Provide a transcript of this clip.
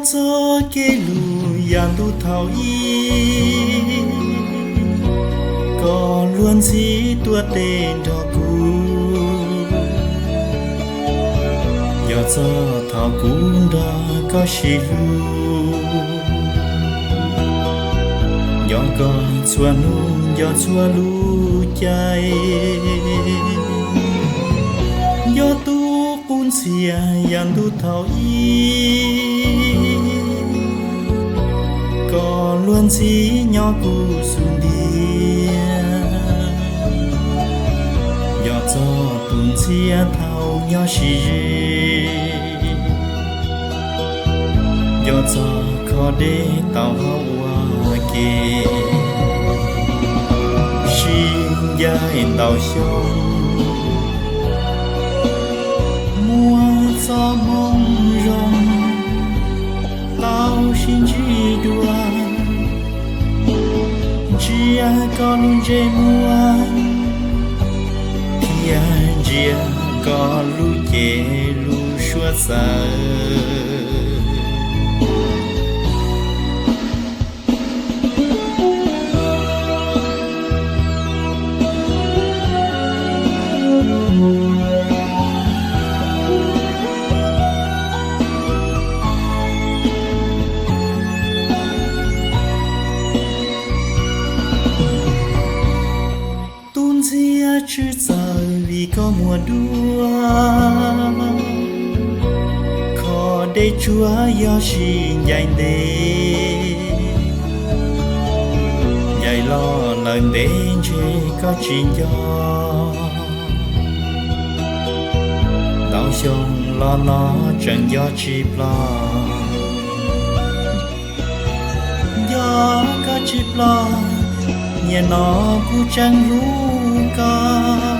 Txoj kev hlub yam ntuj thaum ub, koj luag ntxhi tuaj tes nrog kuv. Yog txog thaum kuv nrog koj sib hlub, nco koj txhua hnub nco txhua lub caij. Nco tus qub ntxhias yam ntuj thaum ub, koj luag ntxhi nyob kuv xub ntiag. Nco txog tus ntxhias thaum nyob sib ze, nco txog qhov dej tau hau ua ke, sib ncaim ntau xyoo, muaj txoj moo zoo tau sib ntsib dua. Ntsia koj lub ntsej muag, thiab ntsia koj lub cev lub suab txawv. Tus ntxhias tsis txawv vim koj muag dua, qhov dej tsuag yog sib ncaim ntev. Ncaim los lawm ntev ntshe koj tsis nco, ntau xyoo los no tseem nco tsis ploj. Nco koj tsis ploj, niaj no kuv tseem hlub koj.